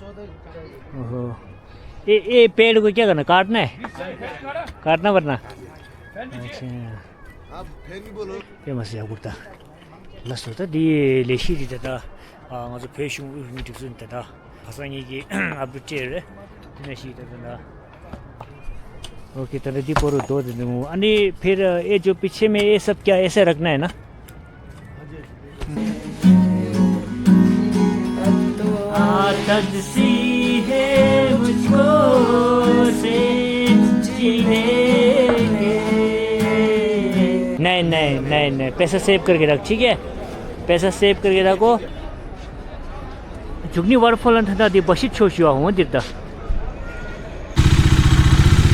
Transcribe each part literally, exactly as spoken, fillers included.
ओहो। ये, ये पेड़ को क्या करना, काटना है? काटना पड़ना। अच्छा। आप फैन नहीं बोलो। ये मस्त है कुर्ता। ལགས་སོ། ད་འདི་ལས་གཞི་འདི་ད་ལྟ་ང་ཚོ་བོད་གཞུང་དབུས་བོད་མིའི་སྒྲིག་འཛུགས་ད་ལྟ་ཁ་སང་ཉིན་གྱི་ཨབ་ཌེཊ་སྤྲད་རེད། དེ་ནས་ཤིག་ད་ད་ད། ओके, ད་ལྟ་འདི་པོ་རུ་དོ་དེ་འདུག་ཨ་ནི་ཕེར་ཨེ་ཇོ་པི་ཆེ་མེ་ཨེ་སབ་ཀྱ་ཨེ་སེ་རག་ན་ཧེ་ན། नहीं, नहीं, नहीं, नहीं, पैसा सेव करके रख, ठीक है? पैसा सेव करके रखो। झुकनी वाटरफॉल अंत था दी बशित छो छुआ हूँ दिरता।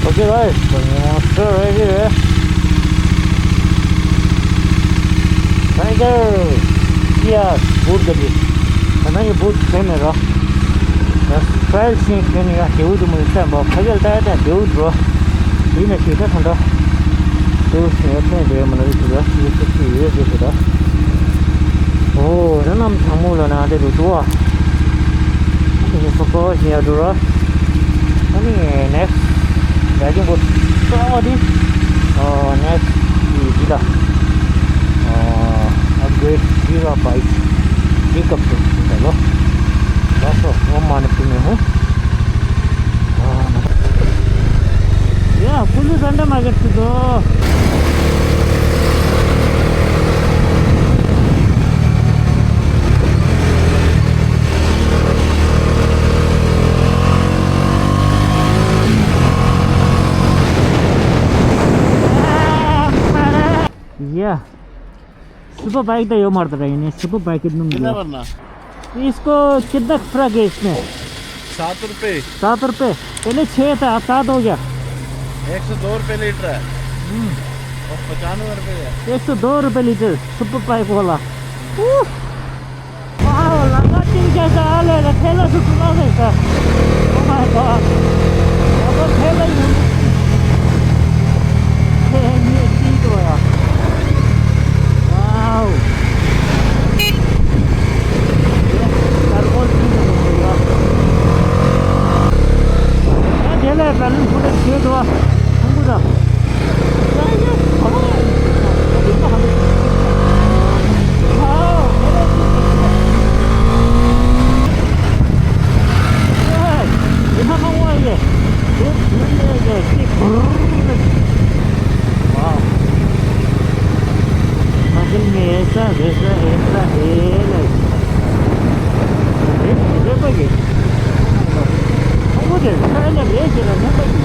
ओके गाइस, तो ये मॉन्स्टर रेडी है। टाइगर। यस, बूट कर दी। है ना, ये बूट सेम है रा। बस ट्रायल सीन के नहीं रहा, केहू तो मुझे टाइम बहुत खजल था, था, केहू तो। ये ना सीधा ठंडा। तो उसने अपने दे, मतलब, इस तरह से, ये तो, ये तो था। ओ, ना, नाम थामू लो ना, दे दो, दो। ये सको, ये दो। अनि नेक्स्ट राइडिङ बोट सरी नेक्स्ट जिल्ला अपग्रेड जिल्ला बाइक पिकअप ल ल ओम माने पुग्ने हो या पुलिस अन्डा मार्केट छु दो या सुपर बाइक तो यो मारता रहेंगे सुपर बाइक कितने में कितना दिया? भरना? इसको कितना फर्क है इसमें? सात रुपये। सात रुपये। पहले छः था, अब सात हो गया। एक सौ दो रुपये लीटर है। हम्म। और पचानवे रुपये है। एक सौ दो रुपये लीटर सुपर बाइक वाला। उफ। Wow, लंका तीन जैसा आ ले ले, ठेला से सुना सकता। Oh my God। अब ठेला ही ये चीज तो यार। Wow। ये कारगो तीन हो गया। ये ले, बैलेंस पूरे छः दो। हम को जा। ཁོང་ཁྲོ་དེ་ཁ་ལ་རེད་ཅེས་ལ་ནན་པ་ཡིན།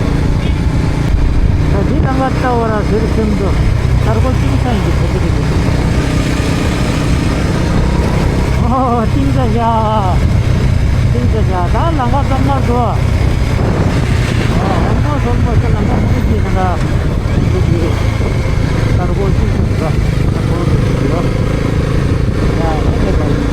ད་འདི་ལ་ང་ལྟ་བ་ར་ཟེར་སེམས་དུ་ཐར་གོ་ཅིང་སང་གི་ཐོག་གི་རེད། ཨོ་ཅིང་ས་ཡ། ཅིང་ས་ཡ། ད་ལམ་ཁ་ཙམ་མ་འགྲོ། ཨོ་མ་སོང་མ་སོང་ལམ་ཁ་མ་གི་ན་ག་འདི་གི་ཐར་གོ་ཅིང་ས་ཡ། ཐར་གོ་ཅིང་ས་ཡ། ཡ་ཡ་ཡ།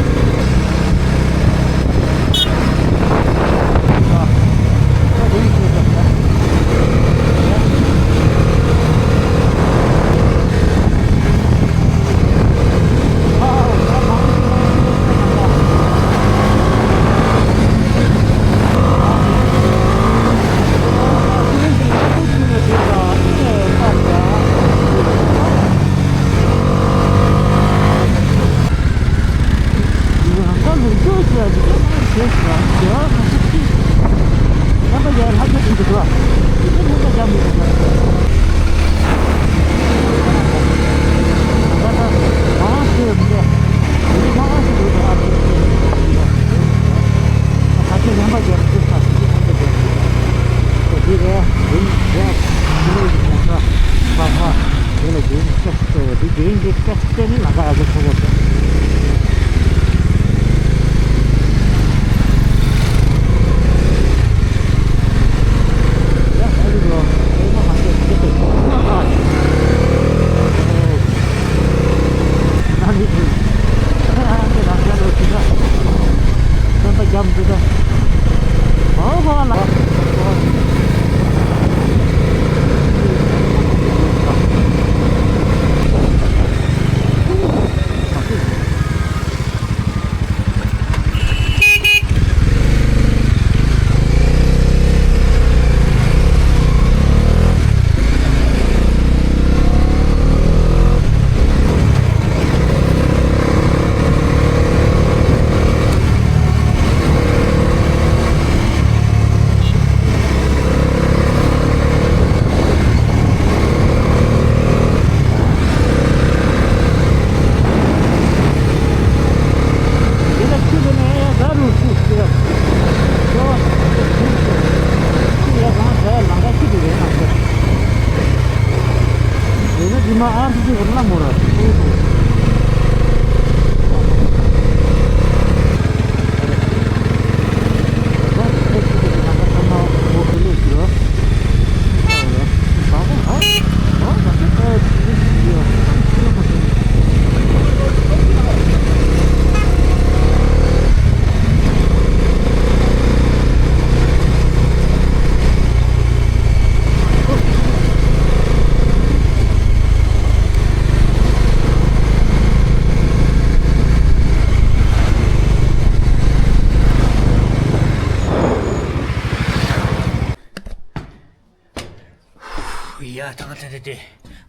ཡ་ད་ང་ད་ད་དེ་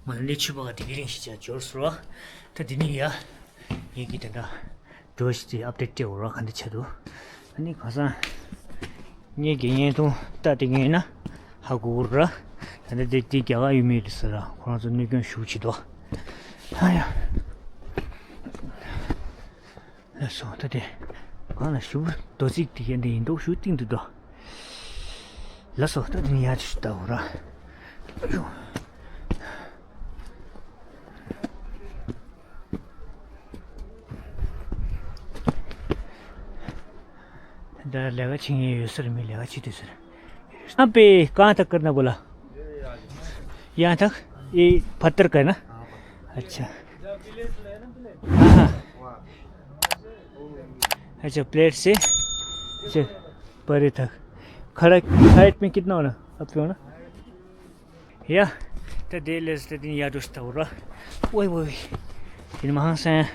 མ་ནི་ཆུ་བ་ག་དེ་གི་རིང་ཞིག་ཅར་འབྱོར་སོང་ར། ད་དེ་ནི་ཡ་ངེད་ཀྱི་ད་ད་འགྲོ་ཞིག་དེ་ཨབ་ཌེཊ་སྤྲད་འོ་ར་ག་འདི་ཆ་དུ། ཨ་ནི་གང་སང་ངེད་དགེ་བསྙེན་ཐུང་ལྟ་དེ་ངེད་ན་ཧ་གོ་ར། ད་ནི་དེ་དེ་རྒྱ་གར་ཡུལ་མི་རེད་ཟེར་ར། ཁོ་རང་ཚོ་གནོད་སྐྱོན་ཞུགས་བྱེད་དོ། ཨ་ཡ། ལགས་སོ། ད་དེ་གང་ལ་ཞུ་རྡོ་རྩིག་དེ་ཡན་དེ་ཡིན་མདོག་ཞུ་གཏིང་དུ་འགྲོ། ལགས་སོ། ད་དེ་ནི་ཡར་ཅིག་ལྟ་འོ་ར། ད་ལས་ཀ་བྱེད་མཁན་ཡོད་ས་རེད། མི་ལས་ཀ་བྱེད་དུས་ས་རེད། यहाँ पे कहाँ तक करना बोला? यहाँ तक? ये पत्थर का है ना? अच्छा। हाँ, हाँ। अच्छा, प्लेट से, अच्छा, परे तक। खड़ा हाइट में कितना होना? आपके होना? ཡ། ད་དེ་ལས་ད་དེ་ཡར་འགྲོ་ཤི་ད་འོ་ར། ཝེ་ཝེ་ཝེ། དེ་ནི་མ་ཧང་སང་།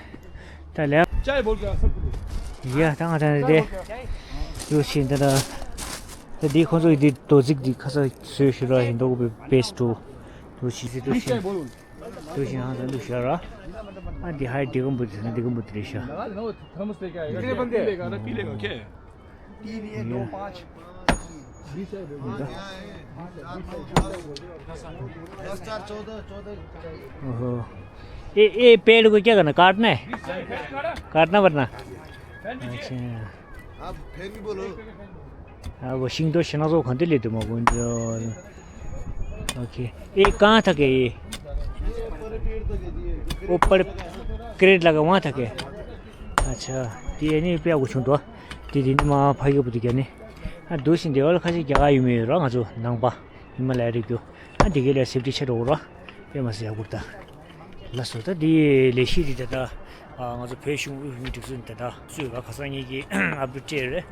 ད་ལས། ཡ་ད་ང་ད་དེ། ཡོད་ཤི་ད་ད། ད་དེ་ཁོང་ཚོ་ཡི་དེ་རྡོ་རྩིག་དེ་ཁ་ས་བཟོས་ཤི་ར་ཡིན་མདོག་པའི་བེས་ཊོ། འགྲོ་ཤི་འགྲོ་ཤི། འགྲོ་ཤི་ཧང་སང་འགྲོ་ཤི་ར། ཨ་དེ་ཧའི་དེ་གམ་བུ་དེ་དེ་གམ་བུ་དེ་རེད་ཤ། ओहो। ये, ये पेड़ को क्या करना, काटना है? काटना वरना। अच्छा। आप फिर भी बोलो। अब शिंगदो शनाजो खंडे ले तुम अपन जो। ओके। ये कहाँ तक है ये? ऊपर क्रेट लगा, वहाँ तक है। अच्छा। ये नहीं पे कुछ तो। ये दिन माँ भाई को बुद्धि क्या नहीं? ཨ་འདུག་སེ་འདི་བ་ལ་ཁ་ཤས་རྒྱ་གར་ཡུལ་མི་ཡོད་ར། ང་ཚོ་ནང་པ་ཧི་མ་ལ་ཡ་རི་རྒྱུ། ཨ་འདི་གའི་ལ་སེབ་ཊི་ཆེ་རོགས་ར། དཔེ་མ་སྲིད་ཡག་པོ་རེད་ད། ལགས་སོ། ད་འདི་ལས་གཞི་འདི་ད་ལྟ་ང་ཚོ་བོད་གཞུང་དབུས་བོད་མིའི་སྒྲིག་འཛུགས་ད་ལྟ་གཙོས་པ་ཁ་སང་ངེད་ཀྱིས་ཨབ་ཌེཊ་སྤྲད་རེད།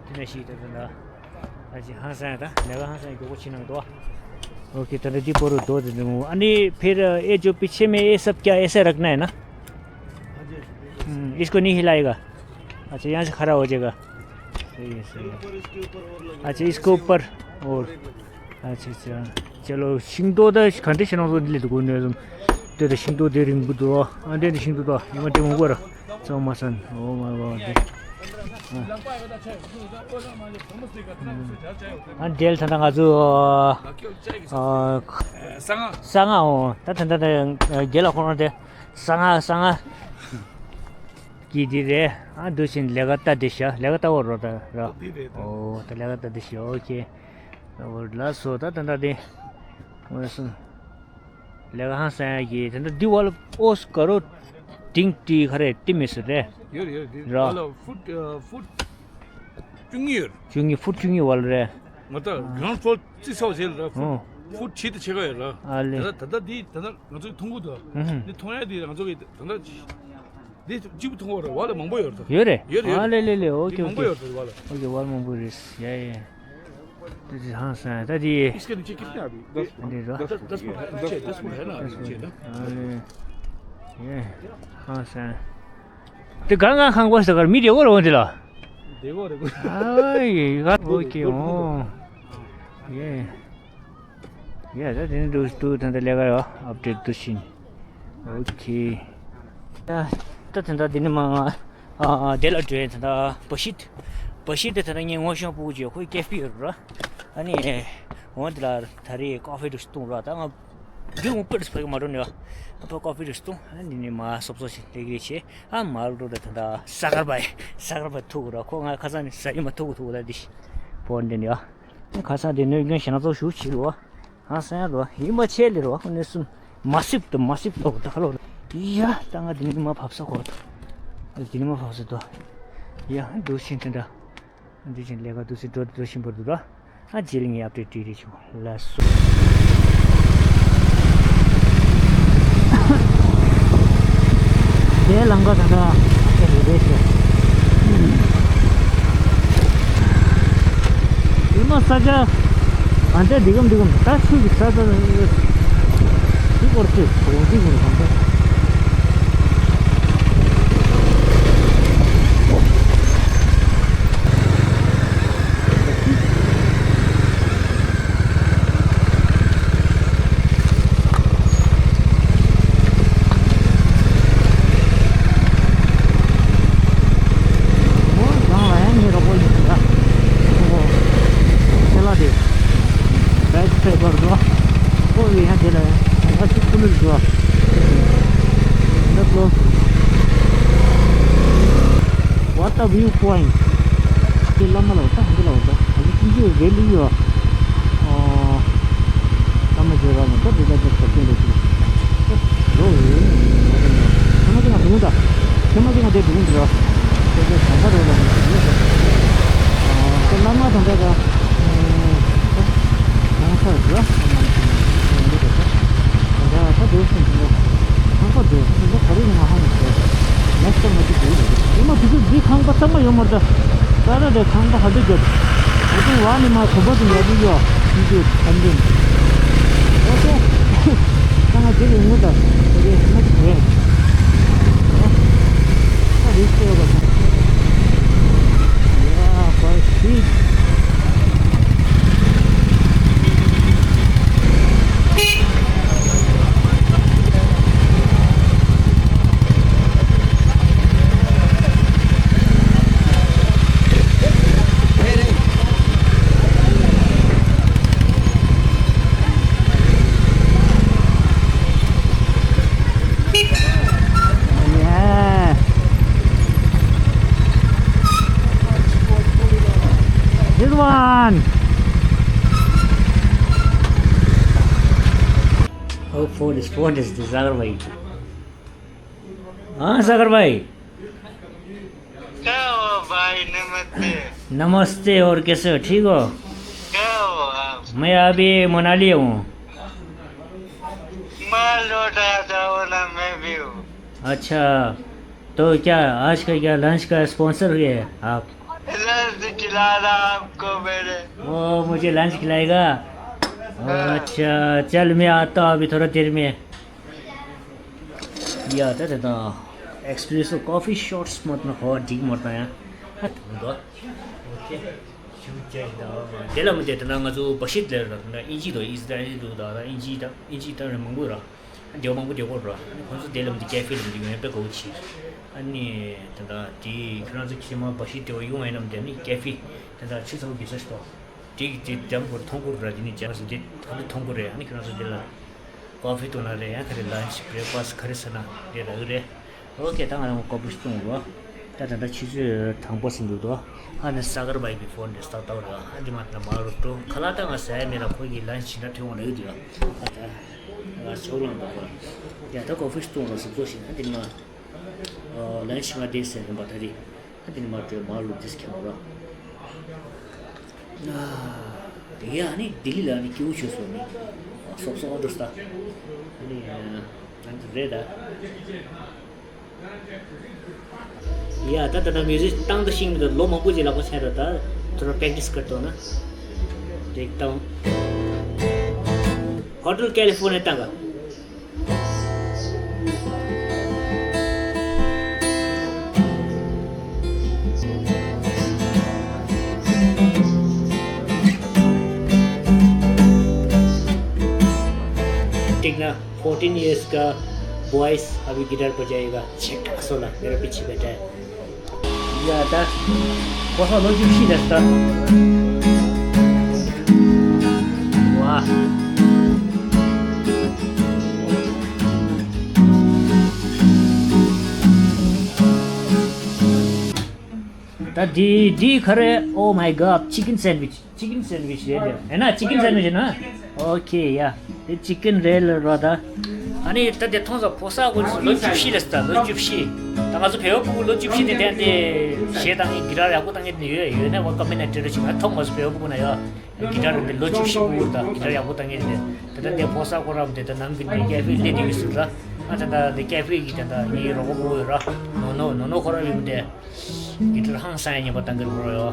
དེ་ནས་ཤིག་ད་ད་ད་ཨ་ཅི་ཧང་སང་ད་ལས་ཀ་ཧང་སང་མགྱོགས་པོ་ཕྱིན་གནང་འདུག་ཨོ་ཁེ། ད་ད་འདི་པོ་རུ་རྡོ་དེ་འདི་མོ། ཨ་ནི་ཕེར་ཨེ་ཇོ་པི་ཆེ་མེ་ཨེ་སབ་ཀྱ་ཨེ་སེ་རག་ན་ཡ་ན། हम्म, इसको नहीं हिलाएगा। अच्छा, यहाँ से खड़ा हो जाएगा। सही है, सही है। अच्छा, इसके ऊपर और। अच्छा, अच्छा। चलो, शिंगदो दा कंडीशन को ले तो कोई नहीं। तो शिंगदो दे रिंग बुदो। अंडे शिंगदो दा। ये मत मुंगो रा। चलो मसन। Oh my God. ཨ་འདྲེལ་ཐ་ན་ང་ཚོ་ཨ་ས་ང་ཨོ་ད་ད་ད་ད་རྒྱལ་ལ་ཁོང་རང་དེ་ས་ང་ས་ང་གི་དེ་རེད། ཨ་འདུག་བཞིན་ལས་ཀ་ལྟ་དེ་ཤ་ལས་ཀ་ལྟ་བོ་རོ་ད་ར། ཨོ་ད་ལས་ཀ་ལྟ་དེ་ཤ་ཨོ་ཁེ། ཨོ་ལ་སོ་ད་ད་ད་དེ་ཨོ་སོ། ལས་ཀ་ཧང་སང་ཡ་གི་དེ་འདྲ་འདི་བ་ལ་ཨོ་སི་ཀ་རོ་ཏིང་ཏི་ཁ་རེ་ཏི་མི་སི་རེད། ཡོད་རེད་ཡོད་རེད། ར། ཨ་ལ་ཧྥུ་ཨ་ཧྥུ་བཅུ་གཉིས་ཡོད་རེད། བཅུ་གཉིས་ཧྥུ་བཅུ་གཉིས་བ་ལ་རེད། ང་ད་གྲོང་ཚོ་རྩི་ས་བ་ཟེར་ལ་ཧྥུ་ཨོ། ཧྥུ་བྱི་ད་ཆེ་ག་ཡོད་ར། ཨ་ལེ། ད་ད་ད་འདི་ད་ད་ང་ཚོ་མཐོང་གི་འདུག་ཨུ་ཧུ། འདི་མཐོང་ཡ་འདི་ང་ཚོ་གི་ད་ད། འདི་གཅིག་པུ་མཐོང་བ་རེད། བ་ལ་མང་པོ་ཡོད་རེད། ཡོད་རེད། ཡོད་རེད། ཨ་ལེ་ལེ་ལེ། ཨོ་ཁེ། འདི་ཨོ་མང་པོ་ཁེ། ཡོད་རེད་བ་ལ། ཨོ་ཁེ། བ་ལ་མང་པོ་རེད། ཡ་ཡ། དེ་དེ་ཧང་སང་ད་དེ། इसके नीचे कितने अभी? दस। འདི་རོ། दस, दस फुट है, नीचे दस फुट है ना, नीचे ना। ཨ་ལེ། ཡ། ཧང་སང་། དེ་གང་གང་ཁང་པ་ཟེར་གར་མི་དེ་གོ་རེ་འོང་དེ་ལ། དེ་གོ་རེ་གོ། ཨ་ཡེ་ག་ཨོ་ཁེ། ཨོ། ཡ། ཡ་ད་དེ་ནི་འདུག་འདུག་ད་ལྟ་ལས་ཀ་ཡོད་ཨབ་ཌེཊ་འདུག་བཞིན། ཨོ་ཁེ། ཡ་ད་དེ་འདྲ་དེ་ནི་མ་ང་ཨ་དེ་ལ་འགྲོ་ཡིན། ད་ལྟ་བ་ཤིད་བ་ཤིད་དེ་ད་ལྟ་ངའི་ངོ་ཤེས་པ་སྤུ་གུ་ཅིག་ཡོད། ཁོའི་ཀེ་ཧྥེ་ཡོད་ར། ཨ་ནི་འོ་དེ་ལ་ད་རེས་ཀོ་ཧྥི་འདྲ་ཞིག་བཏུང་ར། ད་ང་འདི་ངོ་པེ་རི་སི་ཕ་གི་མ་འགྲོ་ནས་ཨ་ཕ་ཀོ་ཧྥི་འདྲ་ཞིག་བཏུང་། ཨ་ནི་ནི་མ་སོབ་སོབ་ཞིག་ལས་ཀ་བྱེད། ཨ་མ་རུ་འགྲོ་ད་ད་ལྟ་ས་གར་པ་ས་གར་པ་ཐུག་ར། ཁོ་ང་ཁ་སང་ནས་ཟ་ཡི་མ་ཐུག་ཐུག་ད་འདི་ཤི་བོ་འདི་ནི་ཨ། ཁ་སང་དེ་ནས་རྒྱུན་ཞེ་ན་ཚོགས་ཞུ་ཕྱིར་རོ། ཧང་སང་རོ། ཡིན་པ་ཆེ་ལེ་རོ། ཁོ་ནས་སུམ་མ་སིབ་ཏུ་མ་སིབ་ཏོག་ད་ཁ་ལོ། ཡ་ད་ང་དེ་ནས་མ་བབས་ས་གོ། དེ་ནས་མ་བབས་ས་དོ། ཡ་འདུག་ཕྱིན་དེ་འདྲ། འདི་བཞིན་ལས་ཀ་འདུག་སེ་འགྲོ་འགྲོ་བཞིན་པར་འདུག་ར། ཨ་རྗེས་ལ་ངས་ཨབ་ཌེཊ་སྤྲད་རེ་བྱུང་ལ་སོ། དེ་ལམ་ཁ་ད་ལྟ་ཨ་ཅག་རེད་རེད་ཤག་ཡིན་མ་ས་ཆ་ག་འདྲ་འདི་གམ་འདི་གམ་ད་ཆུ་གི་ས་ས་ཆུ་སྐོར་ཆུ་གོང་ཆུ་གི་གམ་ད། འདི་ལ་འགྲོ། འདི་ལོ། What a view point. དེ་བླ་མ་ལ་བ་ད་འདི་ལ་བ་ད། ཨ་ནི་ཀུན་གྱི་རེ་ལི་ཡོ། ཨོ། བླ་མ་རྗེ་ར་མ་ད་འདི་ལ་འདི་ཚོ་ཀུན་རེ་ཅི། རོ་ཡོ། ཁྱེད་མ་ཅི་ང་འདུག་ད། ཁྱེད་མ་ཅི་ང་དེ་འདུག་འདི་ར། དེ་ཚོ་གང་ག་རེ་ལ་ཡོད་ཟེར། ཨ། དེ་བླ་མ་དང་འདྲ་ག་ཨ། གང་ས་རེད་ཟེར། ད་ད་དེ་སུ་འདི་ཁང་པ་དེ་ཚོ་ག་རེ་ཡིན་ན་ཧ་མི་གོ། ནེགསི་ཊི་ཊའིམ་ང་དེ་དེ་རེད། ཨེ་མ་དེ་ཚོ་འདི་ཁང་པ་ཚང་མ་ཡོད་མ་རེད་ད། ས་ར་དེ་ཁང་པ་ཧ་དེ་རྒྱབ། ཨ་ཅེ་བ་ནི་མ་གོམ་པ་དེ་ཡག་པོ་ཡོད། ཡིན་གྱི་ཐམ་གྱི། ཨོ་ཀེ། ད་ང་དེ་ལས་ངུ་ད། དེ་རེད་ཧ་མ་གི་དེ། Yeah. This one. Oh, phone is, phone is this other way. हाँ सागर भाई। क्या हुआ भाई, नमस्ते। नमस्ते, और कैसे हो, ठीक हो? क्या हुआ आप? मैं अभी मनाली हूँ। मैं लौट आया था, वो ना, मैं भी हूँ। अच्छा, तो क्या आज का, क्या लंच का स्पॉन्सर हुए हैं आप? लंच खिलाना आपको मैंने। वो मुझे लंच खिलाएगा? हाँ। अच्छा, चल मैं आता हूँ अभी थोड़ा देर में। ཡ་ད་ད་ད། ཨེགས་པི་རེ་སོ་ཀོ་ཕི་ཤོཊ་མ་ཐོན་ཧོ་འགྲིག་མ་ཐོན་ཡ། ཧ་ཐུང་དོ། ཨོ་ཁེ། ཞུ་ཅེ་ད། དེ་ལ་མི་དེ་ད་ན་ང་ཚོ་བ་ཤིད་ལེར་ད་ད་ཨིན་ཇི་དོ་ཨིས་ར་ཨེལ་དོ་ད་ད་ཨིན་ཇི་ད་ཨིན་ཇི་ད་རེ་མང་པོ་ར། དེ་མང་པོ་དེ་གོ་ར། ཁོང་ཚོ་དེ་ལ་མི་དེ་ཀེ་ཕེ་ལ་མི་དེ་ཡོང་པའི་གོ་ཆི། ཨ་ནི་ད་ད་དེ་ཁྱེད་རང་ཚོ་ཁྱི་མ་བ་ཤིད་དེ་བ་ཡོང་ཡིན་ནམ་དེ་ནི་ཀེ་ཕེ་ད་ད་ཆི་ཚོ་གི་ས་ཤི་དོ། དེ་གི་དེ་འཇམ་པོ་མཐོང་གོ་ར། དེ་ནི་ཇ་སི་དེ་ད་ད་མཐོང་གོ་རེད། ཨ་ནི་ཁྱེད་རང་ཚོ་དེ་ལ། ཀོ་ཕི་བཏུང་ན་རེད། ཡང་ག་རེ་ལན་ཆི་བྷི་རེག་ཕ་སི་ག་རེ་ཟེར་ན་རེད་ལ་ཡོད་རེད། ཨོ་ཁེ། ད་ང་རང་ཀོ་ཕི་བཏུང་རོགས། ད་ད་ད་ཆུ་ཚོད་དང་པོ་ཟིན་འདུག་དོ། ཨ་ནི་ས་གར་བྷའི་གི་ཕོན་རེད་ས་ཏག་རེད། ཨ་འདི་མ་ད་མ་རུ་ཏོ་ཁ་ལག་ད་ང་ཟ་ཡ་མེད་ལ། ཁོ་གི་ལན་ཆི་ན་ཐོན་འོང་ལ་ཡོད་དུ་ཡ། ད་ད་ང་ཞོགས་ལངས་འདུག་གོ། ཡ་ད་ཀོ་ཕི་བཏུང་རོགས་ཟིན་ཚོ་ཞིག་ཨ་འདི་མ། ལན་ཆི་ང་དེ་ཟེར་ཡིན་པ་ད་རེད། ཨ་དེ་ནི་མ་སྤྲོད་མ་ལུག་དིས་ཁྱེར་མོ་ར། དེ་ཡ་ནི་ལྡི་ལི་ལ་ནི་སྐྱིད་པོ་བྱོས་སོང་ནི། སོག་སོག་འགྲོ་ས། ནི་ཨ་འདི་རེད་ད། ཡ་ད་ད་ད་མིའུ་ཟིག་བཏང་ད་ཤིང་མི་ད་ལོ་མང་པོ་ཅིག་ལག་པ་འཆང་ར། ད་ཐོ་ར་པེག་ཏིས་ཀར་ཏོ་ན། དེ་བཏང་། ཧོ་ཊེལ་ཀེ་ལི་ཧྥོ་ནི་ཡ་བཏང་ག། ཐིག་ན་ཕོར་ཊིན་ཡར་སི་ཀ་བོའི་སི་ཨ་བི་གི་ཊར་བ་ཇ་ཡེ་ག་ཆེ་ཀ་སོ་ལ་མེ་ར་པི་ཆི་བེ་ཏྲ། ཡ་ད། ཕོ་ས་ལོ་བཅུ་བཞི་རེད་ད། ཝ། ད་འདི་འདི་ག་རེ། Oh my God, chicken sandwich. Chicken sandwich རེད་དེ། ཨེ་ན་chicken sandwich ན། ཨོ་ཁེ་ཡ། དེ་chicken རེད་ལ་རོ་ད། ཨ་ནི་ད་དེ་མཐོང་ས་ཕོ་གསར་ཁོ་ལོ་བཅུ་བཞི་རེད་ད། ལོ་བཅུ་བཞི། ད་ང་ཚོ་བལ་པོ་ཕྲུ་གུ་ལོ་བཅུ་བཞི་དེ་དེ་དེ་གཞས་བཏང་ངེས་གི་ཊར་ཡག་པོ་བཏང་ངེས་དེ་ཡོད་ཡོད་ན་བ་ཀ་མེན་ན་ཊི་རེ་ཞིག་ང་མཐོང་མ་སོང་བལ་པོ་ཕྲུ་གུ་ན་ཡོད། གི་ཊར་དེ་ལོ་བཅུ་བཞི་ཕྲུ་གུ་ད་གི་ཊར་ཡག་པོ་བཏང་ངེས་དེ། ད་ད་དེ་ཕོ་གསར་ཁོ་རང་དེ་ད་ནམ་གི་དེ་ཀེ་ཕེ་སླེབས་དེ་གི་སུ་ར། ཨ་ད་ད་དེ་ཀེ་ཕེ་གི་ད་ད་ངའི་རོགས་པ་ཕྲུ་གུ་ཡོད་ར། ནོ་ནོ་ནོ་ནོ་ཁོ་རང་ཡོད་དེ། གི་ཊར་ཧང་སང་ཡ་ཉན་པ་བཏང་གི་རེད་ཡོ།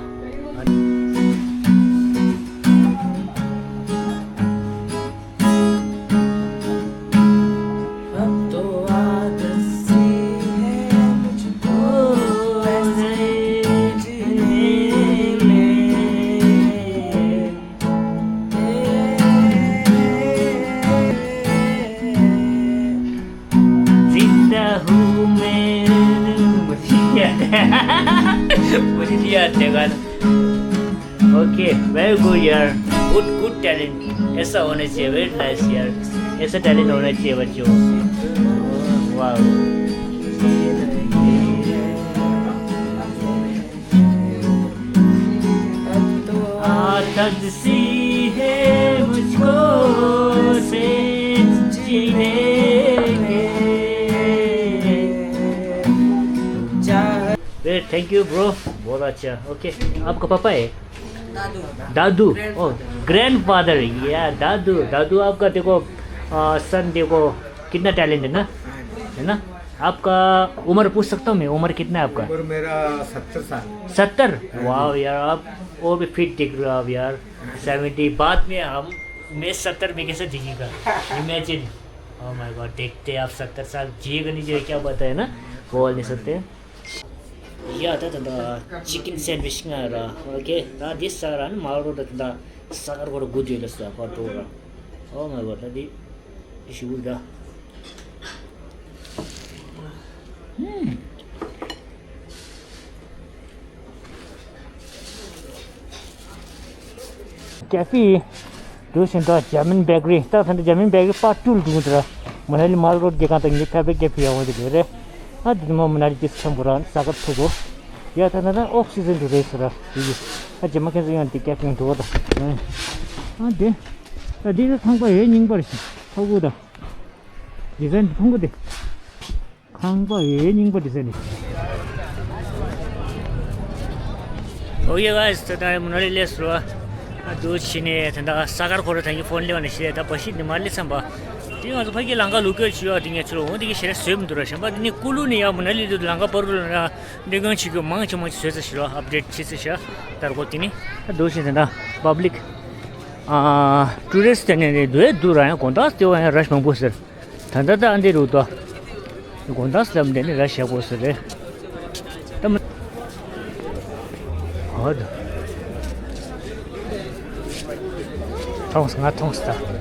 जिंदा हूँ मैं। मुझे नहीं आता गाना। Okay, very good यार। Good, good talent। ऐसा होना चाहिए, very nice यार। ऐसा टैलेंट होना चाहिए बच्चों। वाह। आदत सी है मुझको से जीने के। Great, thank you, bro. बहुत अच्छा। ओके, आपका पापा है? दादू। दादू। ओ, ग्रैंडफादर। या, दादू। दादू आपका, देखो, आ, सन, देखो, कितना टैलेंट है ना? है ना? आपका उम्र पूछ सकता हूँ मैं, उम्र कितना है आपका? उम्र मेरा सत्तर साल। सत्तर? हाँ जी। वाह यार, आप और भी फिट दिख रहे हो आप यार। सेवेंटी बाद में हम, मैं सत्तर में कैसे दिखेगा? इमेजिन। ओह माय गॉड, देखते हैं आप सत्तर साल जिएगा नहीं जिएगा, क्या पता है ना, बोल नहीं सकते। ཡ་ད་ད་ད་ཅི་ཀིན་སེན་ཝིཆ་ང་ར། ཨོ་ཁེ། ད་འདི་ཟ་ར་ནི་མ་རོ་ད་ད་ས་གར་གོར་གུ་དུ་ལ་ས་གར་འགྲོ་ར། ཨོ་མའི་གོ་ད་འདི་ཞུ་ད། ཧུམ། ཀེ་ཧྥེ། འདུག་ཤིང་ད་ཇར་མན་བེ་ཀ་རི། ད་ད་ཇར་མན་བེ་ཀ་རི་པར་ཊུ་ལ་འགྲོ་གི་འདུག་ར། མ་ཧ་ལི་མལ་རོ་ཌི་སྐྱེ་ཁང་དང་ངའི་ཕེབ་རིག་སྐྱེ་ཕི་ཡ་འོང་དེ་གི་རེད། ཨ་དེ་དུ་མ་མ་ན་ལི་ཅི་ཆེན་པོ་ར་ས་ཀ་ཐུག་གོ། ཡ་ད་ད་ད་ཨོཕ་སི་ཛན་དུ་རེད་ཟེར་ར་དེ་གི། ཨ་རྗེས་མ་ཁྱེད་ཚོ་ཡང་དེ་སྐྱེ་ཕི་འགྲོ་ད། ཨ་དེ། ད་དེ་ད་ཐང་པ་ཡོད་རྙིང་པ་རེད་ཤི་ཐོག་གོ་ད། དེ་ཟན་དུ་ཐོང་གོ་དེ། ཁང་པ་ཡོད་རྙིང་པ་འདི་ཟེར་ནི། ཨོ་ཡེ་གཱས། ད་ལྟ་མུ་ན་ལི་སླེབས་སོང་། ཨ་འདུག་བྱས་ནས་ད་ལྟ་ས་གར་ཁོ་ར་ད་གིན་ཕོན་སླེབས་ནས་བཤད། ད་བ་ཤི་འདི་མ་སླེབས་ཙམ་པ། དེ་ང་ཚོ་ཕ་གི་ལམ་ཁ་ལུག་སྐྱོར་བྱེད་ཡག་དེ་ངས་ཚུར་འོང་དེ་གི་ཞེ་དྲག་བཟོས་མི་འདུག་ར། གཞན་པ་འདི་ནི་ཀུ་ལུ་ནས་ཡར་མུ་ན་ལི་དུ་ལམ་ཁ་བར་དུ་ལ་འདི་གང་བྱེད་རྒྱུ་མང་ཆེ་མང་ཆེ་བཟོས་ཚར་ཤག་ལོ། ཨབ་ཌེཊ་བྱེད་ཚར་ཤག་ད་ར་གོ་དེ་ནི་ད་འདུག་བྱས་ད་ལྟ་པབ་ལིག་ཨ་ཊུ་རི་སི་ཊི་དེ་ནས་འདུག་འདུག་ར། ཡང་དགོང་དག་དེ་བ་ཡང་ར་ཤི་མང་པོ་ཟེར། ད་ལྟ་ད་འདི་རུ་ཏོ། དགོང་དག་སླེབས་འདི་ནི་ར་ཤ་གོ་སི་རེད། ད་མ། ཨོ་ད། མཐོང་སོང་། ང་མཐོང་སོང་ད།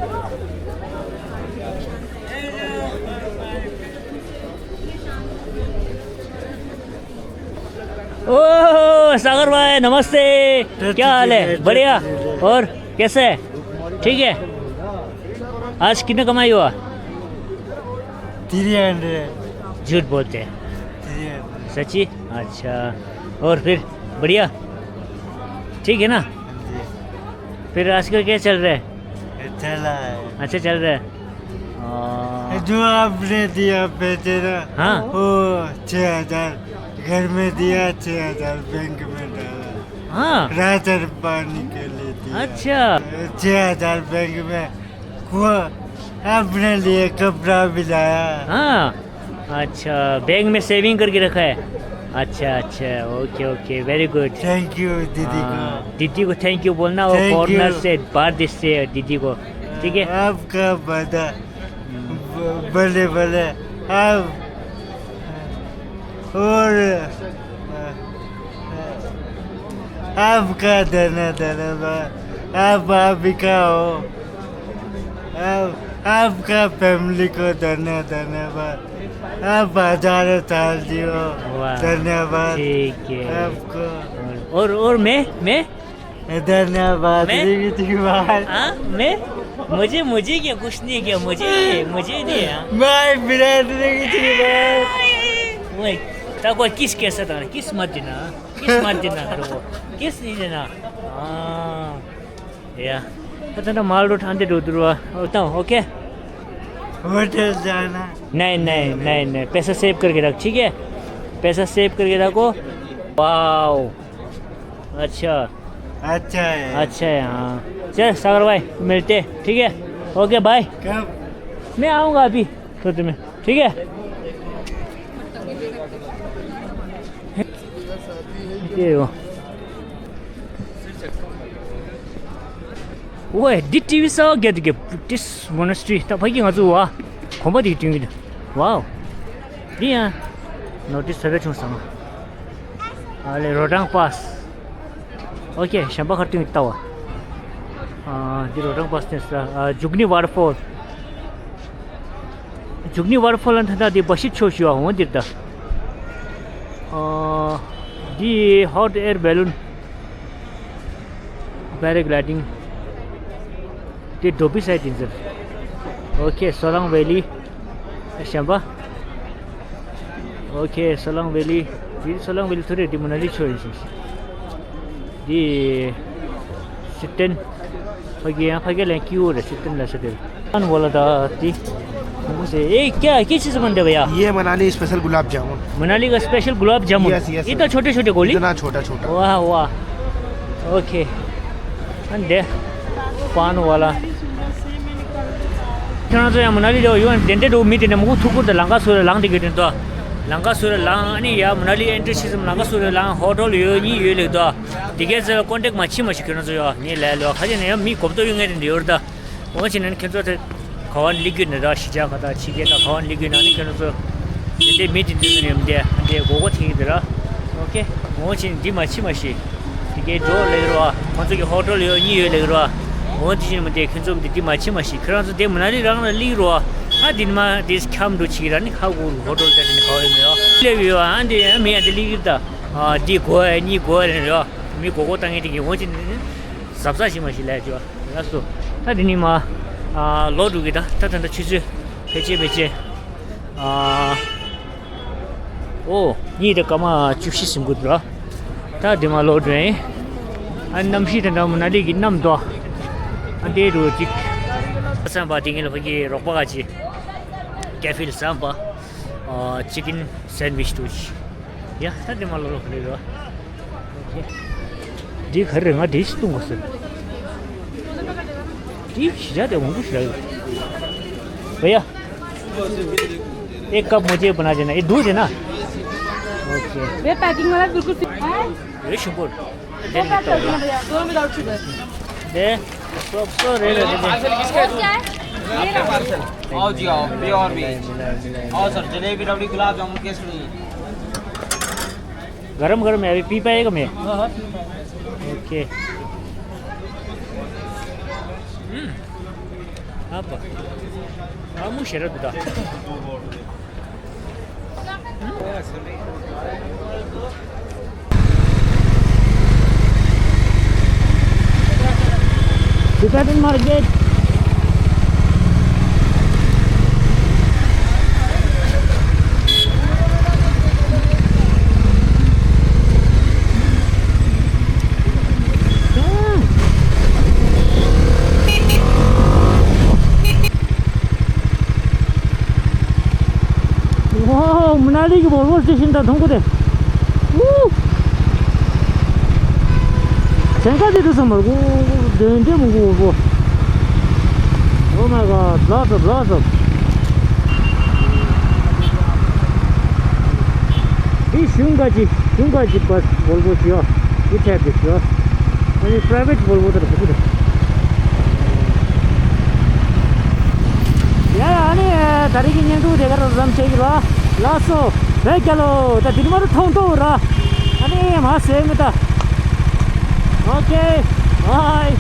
ओह सागर भाई, नमस्ते। क्या हाल है? बढ़िया। और कैसे है? ठीक है। आज कितने कमाई हुआ? Three hundred. झूठ बोलते हैं। Three hundred. सच्ची? अच्छा। और फिर बढ़िया? ठीक है ना? हाँ जी। फिर आजकल क्या चल रहा है? चला है। अच्छा चल रहा है। हाँ। जो आपने दिया पैसे ना, हाँ। वो छह हजार घर में दिया, छह हजार बैंक में डाला। हाँ। राशन पानी के लिए दिया। अच्छा। छह हजार बैंक में, वो अपने लिए कपड़ा भी लाया। हाँ। अच्छा, बैंक में सेविंग करके रखा है। अच्छा, अच्छा, okay, okay, very good. Thank you दीदी को। हाँ, दीदी को थैंक यू बोलना, वो थैंक यू। कॉर्नर से बाहर दिसते हैं दीदी को, ठीक है? आपका बड़ा, ब-, बड़े बड़े, आप, और आपका धन्य धन्यवाद। आप, आप भी का हो। आप, आपका फैमिली को धन्य धन्यवाद। आप हजारों साल जियो। वाह। धन्यवाद। ठीक है। आपको। और, और, और मैं, मैं? धन्यवाद। मैं? रिंकी भाई। हाँ, मैं? मुझे, मुझे क्या, कुछ नहीं क्या, मुझे नहीं, मुझे नहीं है। भाई, ब्रेड रिंकी भाई। ओए, तेरे को किस कैसा था? किस मत देना? किस मत देना तेरे को? किस नहीं देना? हाँ। या। पता ना, माल उठाते दो दुआ। होता हूँ, ओके? होटल जाना। नहीं, नहीं, नहीं, नहीं। पैसा सेव करके रख, ठीक है? पैसा सेव करके रखो। वाओ। अच्छा। अच्छा है। अच्छा है, हाँ। चल, सागर भाई, मिलते हैं, ठीक है? Okay, bye. कब? मैं आऊँगा अभी, थोड़ी देर में, ठीक है? के हो? ओए, दि टिभी सा गया दिखे, बुद्धिस्ट मोनास्ट्री, ता भाई के हाँ जो वाह, खोमा दिखे टिभी, वाओ। दि या, नोटिस सबै छुं समा। अले, रोटांग पास। ओके, शंबा खर टिभी तावा। आ, दि रोटांग पास ने सा, आ, जुगनी वाटरफॉल। जुगनी वाटरफॉल अंत था दि बशित छो शुआ हों दिरता। आ, दि हॉट एयर बैलून, पैराग्लाइडिंग, दि डोबी साइड इंजर। ཨོ་ཁེ། སོ་ལང་ཝེ་ལི། གཞན་པ། ཨོ་ཁེ། སོ་ལང་ཝེ་ལི། འདི་སོ་ལང་ཝེ་ལི་ཐུ་རེད། འདི་མ་ན་ལི་ཕྱོགས་ཡིན་ཟེར། འདི་སི་ཏན། ཕ་གི་ཡང་ཕ་གི་ལན་ཀིའུ་རེད། སི་ཏན་ལ་ས་དེ། ཨན་བོ་ལ་ད་འདི། ཁོང་ཚོས་ཨེ་ཀྱ་ཀྱི་ཆི་ཟི་མན་དེ་བ་ཡ། ये मनाली स्पेशल गुलाब जामुन। मनाली का स्पेशल गुलाब जामुन। यस, यस, ये तो यस। छोटे छोटे गोली। इतना छोटा छोटा। वाह वाह। ओके। ཨ་འདི་པན་ཝ་ལ། ཁྱེད་རང་ཚོ་ཡང་མ་ན་ལི་ལ་ཡོང་དེ་འདྲ་འགྲོ་མི་དེ་འདྲ་མང་པོ་ཐུག་གི་འདུག་ལམ་ཁ་སུ་རེ་ལངས་དེ་གི་དེ་འདུག་ལམ་ཁ་སུ་རེ་ལངས། ཨ་ནི་ཡ་མ་ན་ལི་ཨེན་ཊི་རི་ཕྱིན་ཙང་ལམ་ཁ་སུ་རེ་ལངས། ཧོ་ཊེལ་ཡོད་གཉིས་ཡོད་ལེགས་འདུག་དེ་གས་ཚོ་ལ་ཀོན་ཊེག་མ་བྱེད་མ་བྱེད། ཁྱེད་རང་ཚོ་ཡ་ངས་ལབ་ལོ། ཁ་ཅིག་ནས་ཡ་མི་གོམ་ཏོ་ཡོད་ངེས་དེ་འདྲ་ཡོད་རེད་ད། འོ་ཅི་ནས་ཁྱེད་ཚོ་དེ་ག་བ་ལི་གུ་ནས་ར་ཤི་ཅག་ག་ད་ཕྱི་རྒྱལ་ད་ག་བ་ལི་གུ་ནས་ནི་ཁྱེད་ཚོ་དེ་འདྲའི་མི་དེ་འདྲ་ནས་མི་དེ་འདྲའི་གོ་གོ་ཐེངས་དེ་ར། ཨོ་ཁེ། འོ་ཅི་ནས་འདི་མ་ཕྱི་མ་ཤི། དེ་གའི་འགྲོ་ལེགས་རོ། ཁོང་ཚོ་གི་ཧོ་ཊེལ་ཡོད་གཉིས་ཡོད་ལེགས་རོ། འོ་དེ་བཞིན་མི་དེ་ཁྱེད་ཚོ་འདི་འདི་མ་ཕྱི་མ་ཤི། ཁྱེད་རང་ཚོ་དེ་མ་ན་ལི་རང་ལ་ལིག་རོ། ཨ་འདི་ནི་མ་དེ་ཁྱམ་འགྲོ་ཕྱི་ར་ནི་ཧ་གོ་ཧོ་ཊེལ་དེ་ནི་ག་བ་ཡོད་མེད་རོ། ལེགས་ཡོད། ཨ་འདི་མི་ཡ་དེ་ལིག་ད། ཨ་འདི་གོ་ཡ་གཉིས་གོ་ཡ་རེད་རོ། མི་གོ་གོ་བཏང་ངེས་དེ་གི་འོ་ཅི་ནས་ཟབ་ཟ་ཤི་མ་ཤི་ལས་ཅོ། ལགས་སོ། ད་འདི་ནི་མ། ཨ་ལོ་དྲུག་གི་ད་ད་ད་ད་ཆུ་ཚོད་ཕལ་ཆེར་ཕལ་ཆེར། ཨ་ཨོ་གཉིས་དང་སྐར་མ་བཅུ་བཞི་ཟིན་དགོས་འདུག་ལ། ད་འདི་མ་ལོ་དྲུག་ཡིན། ཨ་གནམ་གཤིས་དེ་འདྲ་མ་ན་ལི་གི་གནམ་དོ། ཨ་འདི་རུ་ཅིག་བསམ་པ་དེ་ངེད་ལ་ཕ་གི་རོགས་པ་ག་ཅི། ཀེ་ཧྥེ་ལ་བསམ་པ། ཨ་ཅི་ཀིན་སེན་ཝིཆ་དུ་ཅི། ཡ་ད་འདི་མ་ལོ་ལོ་ག་རེ་རོ། འདི་ག་རེ་ང་འདི་ཞིག་བཏུང་དགོས་ཟེར། འདི་ཞི་བྱ་དེ་འོང་གི་ཞི་བྱ་ཡོད། བ་ཡ། एक कप मुझे बना देना। ये दूध है ना? ओके। वे पैकिंग वाला बिल्कुल ठीक है। ये शुक्र। वो पैक कर देना भैया, दोनों विदाउट शुगर। दे। सब तो रे रे रे। आओ जी आओ, प्योर वेज। आओ सर, जलेबी रबड़ी गुलाब जामुन कैसे नहीं? गरम गरम है, अभी पी पाएगा मैं? हाँ, हाँ, पी पाएगा। ओके। हम्म। आप। ཨ་མུ་ཤེས་རབ་འདུག་ད། Tibetan market. ཝའོ། མ་ན་ལི་གི་བོལ་ཝོ་སི་ཊེ་ཤན་དང་མཐོང་གི་རེད། ཝུ། སེང་ག་དེ་དུ་སམ་མར་གོ་དེ་འདྲ་མང་པོ་བོལ་ཝོ། Oh my God, lots of, lots of. འདི་གཞུང་ག་ཅི། གཞུང་ག་ཅི་བ་བོལ་ཝོ་ཞིག་ཡོད། འདི་ཐད་དུ་ཞིག་ཡོད། ཨ་ནི་པ་རའི་ཝེ་ཊི་བོལ་ཝོ་དེ་རེད། ཡ་ཡ། ཨ་ནི་ད་རེས་ཀྱི་བརྙན་ཐུང་དེ་ག་རང་ཙམ་བྱེད་ཀྱི་རོ། ལགས་སོ། བོད་རྒྱལ་ལོ། ད་དེ་ནི་མ་རུ་མཐོང་ཐོག་ར། ཨ་ནི་མ་ཟེར་མི་ད། ཨོ་ཁེ། བྷའི།